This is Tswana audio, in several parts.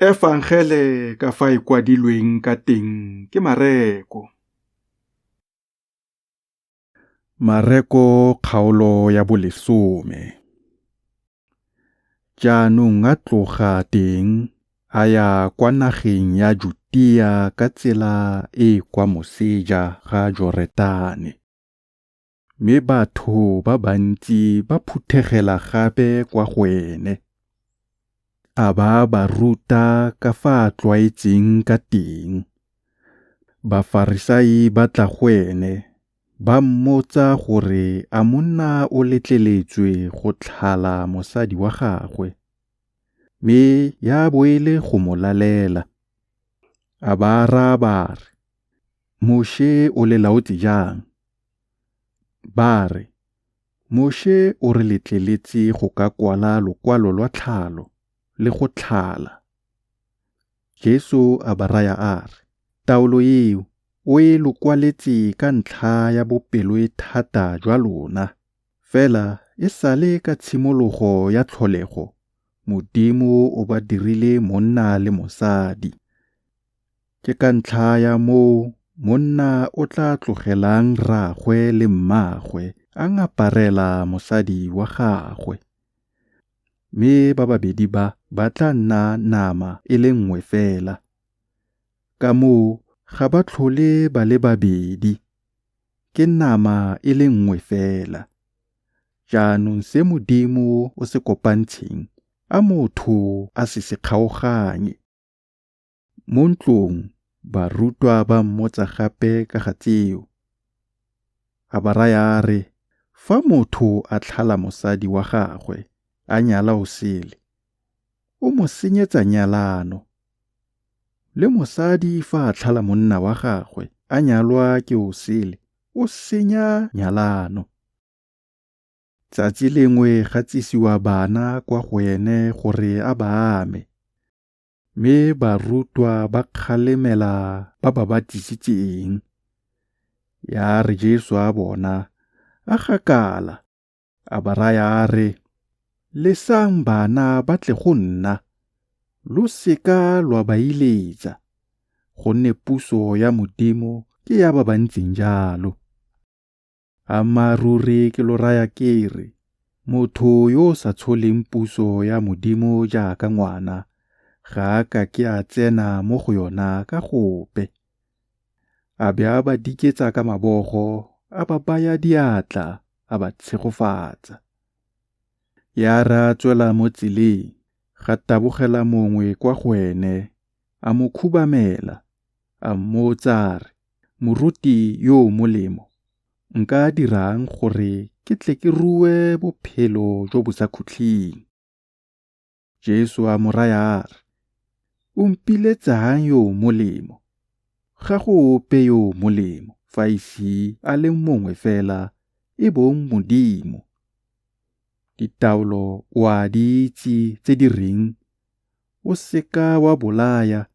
Efangele ka fa e kwadilweng ka teng ke Mareko. Mareko kgaolo ya bolesome. Jaanong a tloga teng a ya kwa nageng ya Jutea ka tsela e e kwa moseja ga Joretane. Mme batho ba bantsi ba phuthegela gape kwa go ene, a ba ba ruta ka fa a tlwaetseng ka teng. Bafarisai ba tla go ene ba mmotsa gore a monna o letleletswe go tlhala mosadi wa gagwe, mme ya bo e le go mo lalela. A ba araba a re, Moše o le laotse jang? Ba re, Moše o re letleletse go ka kwala lokwalo lwa tlhalo le go tlhala. Jesu a ba raya a re, Taolo eo o e lo kwaletse ka ntlha ya bopeloethata jwa lona, fela e sale ka tshimologo ya tlholego Modimo o ba dirile monna le mosadi. Ke ka ntlha ya moo monna o tla tlogelang rraagwe le mmaagwe a ngaparela mosadi wa gagwe, mme ba babedi ba ba tla nna nama e le nngwe fela. Ka moo ga ba tlhole ba le babedi, ke nama e le nngwe fela. Jaanong se Modimo o se kopantsheng a motho a se se kgaoganye. Mo ntlong barutwa ba mmotsa gape ka ga tseo. A ba raya a re, Fa motho a tlhala mosadi wa gagwe a nyala o sele, o mo senyetsa nyalano. Le mosadi fa a tlhala monna wa gagwe a nyalwa ke o sele, o senya nyalano. Tsatsi lengwe ga tsisiwa bana kwa go ene gore a ba ame, mme barutwa ba kgalemela ba ba ba tsisitseng. Ya re Jesu a bona, a gakala, a ba raya a re, Lesang bana ba tle go nna, lo seka lwa ba iletsa, gonne puso ya Modimo ke ya ba ba ntseng jalo. Ammaaruri ke lo raya ke re, motho yo o sa tsholeng puso ya Modimo jaaka ngwana, ga a ka ke a tsena mo go yona ka gope. A be a ba diketsa ka mabogo, a ba baya diatla, a ba tshegofatsa. Ya re a tswela mo tseleng, ga tabogela mongwe kwa go ene, a mo khubamela, a mmotsa a re, Moruti yo o molemo, nka dirang gore ke tle ke rue bophelo jo bo sa khutleng? Jesu a mo raya a re, O mpiletsang yo o molemo? Ga go ope yo o molemo fa e se a le mongwe fela e bong Modimo. Ditaolo o a di itse tse di reng, O seka wa bolaya,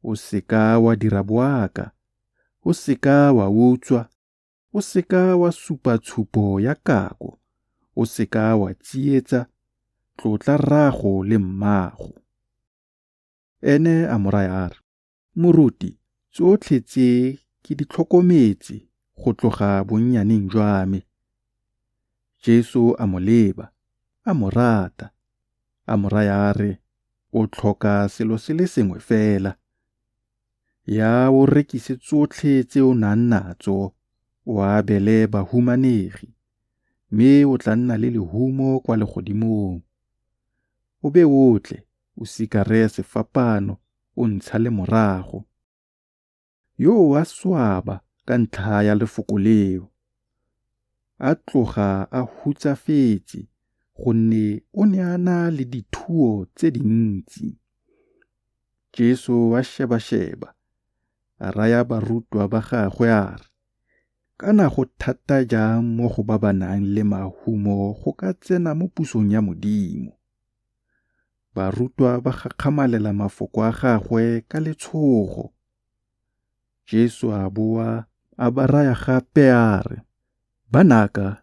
o seka wa dira boaka, o seka wa utswa, o seka wa supa tshupo ya kako, o seka wa tsietsa, tlotla rraago le mmaago. Ene a mo raya a re, Moruti, tsotlhe tse ke di tlhokometse go tloga bonnyaneng jwa me. Jesu a mo leba, a mo rata, a mo raya a re, O tlhoka selo se le sengwe fela. Ya o rekise tsotlhe tse o nang natso, o abele bahumanegi, mme o tla nna le lehumo kwa legodimong. O be o tle, o sikare sefapano, o ntshale morago. Yo a swaba ka ntlha ya lefoko leo, a tloga a hutsafetse gonne o ne a na le dithuo tse dintsi. Jesu a šebašeba, a raya barutwa ba gagwe a re, Kana go thata jang mo go ba ba nang le mahumo go ka tsena mo pusong ya Modimo. Barutwa ba gakgamalela mafoko a gagwe ka letshogo. Jesu a boa a ba raya gape a re, Banaka,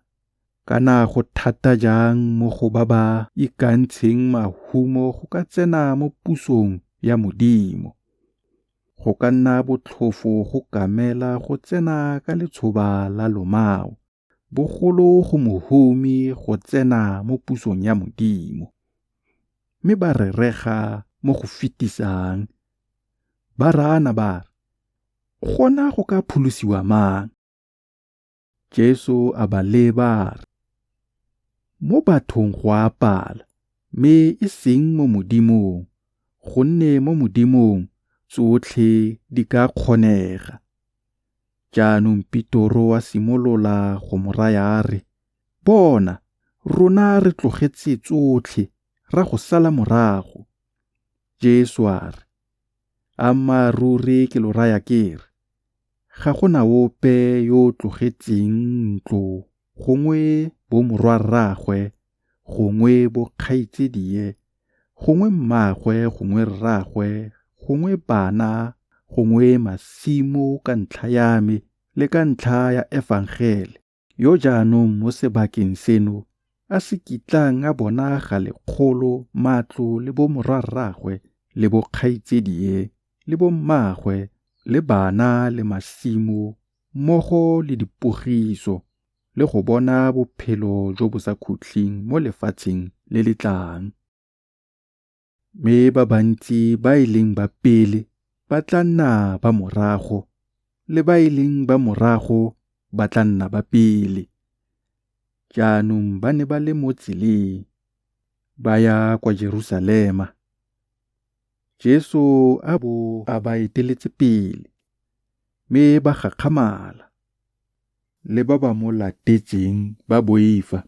kana go thata jang mo go ba ba ikantsheng mahumo go ka tsena mo pusong ya Modimo. Go ka nna botlhofo go kamela go tsena ka letshoba la lomao bogolo go mohumi go tsena mo pusong ya Modimo. Mme ba rerega mo go fetisang, ba raana ba re, Gona go ka pholosiwa mang? Jesu a ba leba a re, Mo bathong go a pala, mme e seng mo Modimong, gonne mo Modimong tsotlhe di ka kgonega. Jaanong Petoro a simolola go mo raya a re, Bona, rona re tlogetse tsotlhe, ra go sala morago. Jesu a re, Ammaaruri ke lo raya ke re, ga go na ope yo o tlogetseng ntlo gongwe bomorwarraagwe gongwe bokgaitsadie gongwe mmaagwe gongwe rraagwe gongwe bana gongwe masimo ka ntlha ya me le ka ntlha ya Efangele, yo jaanong mo sebakeng seno a se kitlang a bona ga lekgolo matlo le bomorwarraagwe le bokgaitsadie le bommaagwe le bana le masimo mmogo le dipogiso le go bona bophelo jo bo sa khutleng mo lefatsheng le le tlang. Mme ba bantsi ba e leng ba pele ba tla nna ba morago, le ba e leng ba morago ba tla nna ba pele. Jaanong ba ne ba le mo tseleng, ba ya kwa Jerusalema. Jesu a bo a ba eteletse pele, mme ba gakgamala, le ba ba mo latetseng ba boifa.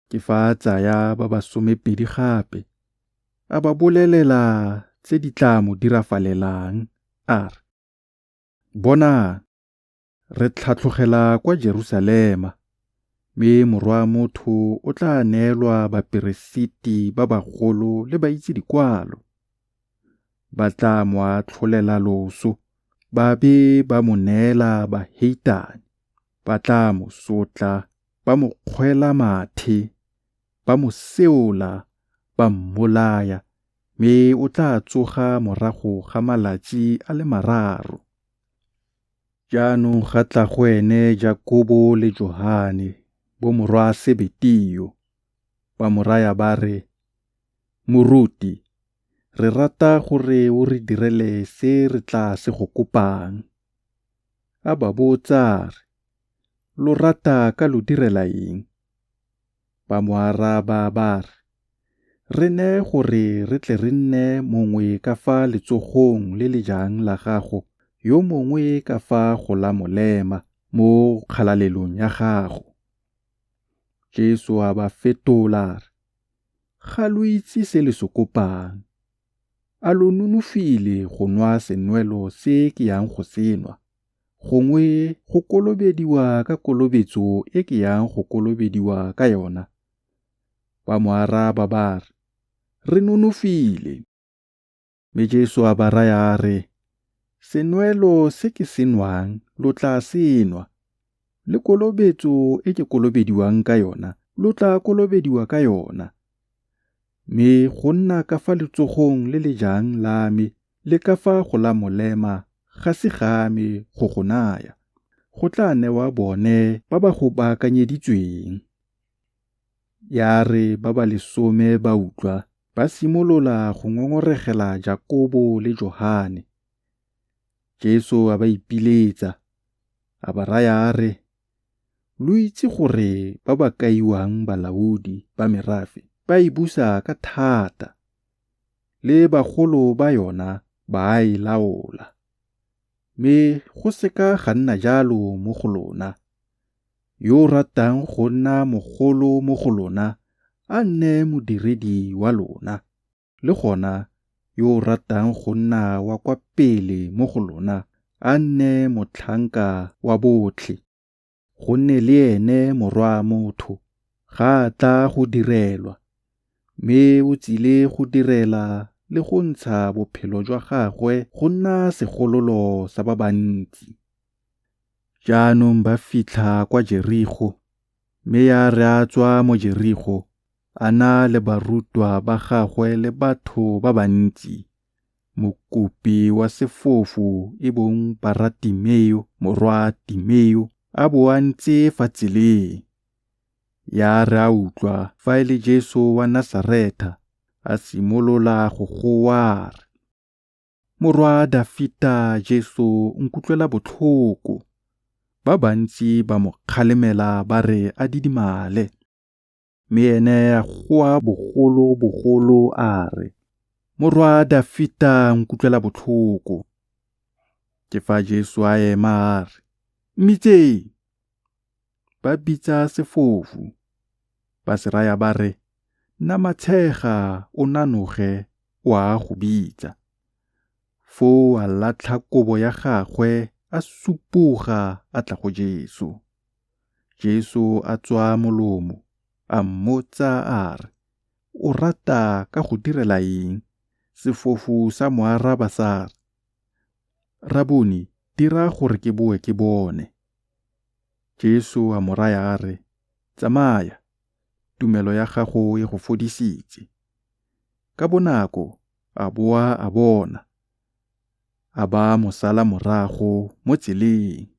Ke fa a tsaya ba ba somepedi gape, a ba bolelela tse di tla mo dirafalelang, a re, Bonang, re tlhatlogela kwa Jerusalema, mme Morwa-Motho o tla neelwa baperesiti ba bagolo le baitse dikwalo. Ba tla mo atlholela loso, ba be ba mo neela baheitane. Ba tla mo sotla, ba mo kgwela mathe, ba mo seola, ba mmolaya, mme o tla tsoga morago ga malatsi a le mararo. Jaanong ga tla go ene Jakobo le Johane, bomorwa Sebeteo, ba mo raya ba re, Moruti, re rata gore o re direle se re tla se go kopang. A ba botsa a re, Lo rata ka lo direla eng? Ba mo araba ba re, Re neye gore re tle re nne mongwe ka fa letsogong le le jang la gago yo mongwe ka fa go la molema mo kgalalelong ya gago. Jesu a ba fetola a re, Ga lo itse se le se kopang. A lo nonofile go nwa senwelo se ke yang go se nwa, gongwe go kolobediwa ka kolobetso e ke yang go kolobediwa ka yona? Ba mo araba ba re, Re nonofile. Mme Jesu a ba raya a re, Senwelo se ke se nwang lo tla se nwa, le kolobetso e ke kolobediwang ka yona lo tla kolobediwa ka yona. Mme go nna ka fa letsogong le le jang la me le ka fa go la molema ga se ga me go go naya, go tla newa bone ba ba go baakanyeditsweng. Ya re ba ba lesome ba utlwa, ba simolola go ngongoregela Jakobo le Johane. Jesu a ba ipiletsa, a ba raya a re, Lo itse gore ba ba kaiwang balaodi ba merafe ba e busa ka thata, le bagolo ba yona ba a e laola. Mme go se ka ga nna jalo mo go lona. Yo o ratang go nna mogolo mo go lona a nne modiredi wa lona, le gona yo o ratang go nna wa kwa pele mo go lona a nne motlhanka wa botlhe. Gonne le ene Morwa-Motho ga a tla go direlwa, mme o tsile go direla le go ntsha bophelo jwa gagwe go nna segololo sa ba bantsi. Jaanong ba fitlha kwa Jerigo, mme ya re a tswa mo Jerigo, a na le barutwa ba gagwe le batho ba bantsi, mokopi wa sefofu e bong Baratimeo morwa Timeo a bo a ntse fa tseleng. Ya re a utlwa fa e le Jesu wa Nasaretha, a simolola go goa a re, Morwa Dafita Jesu nkutlwela botlhoko. Ba bantsi ba mo kgalemela ba re a didimale, mme ene a goa bogolo bogolo a re, Morwa Dafita nkutlwela botlhoko. Ke fa Jesu a ema a re, Mmitseng. Ba bitsa sefofu, ba se raya ba re, Namatshega o nanoge o a go bitsa. Foo a latlha kobo ya gagwe a supoga a tla go Jesu. Jesu a tswa molomo, a mmotsa a re, O rata ka go direla eng? Sefofu sa mo araba sa re, Raboni, dira gore ke boe ke bone. Jesu a mo raya a re, Tsamaya, tumelo ya gago e go fodisitse. Ka bonako a boa a bona, a ba mo sala morago mo tseleng.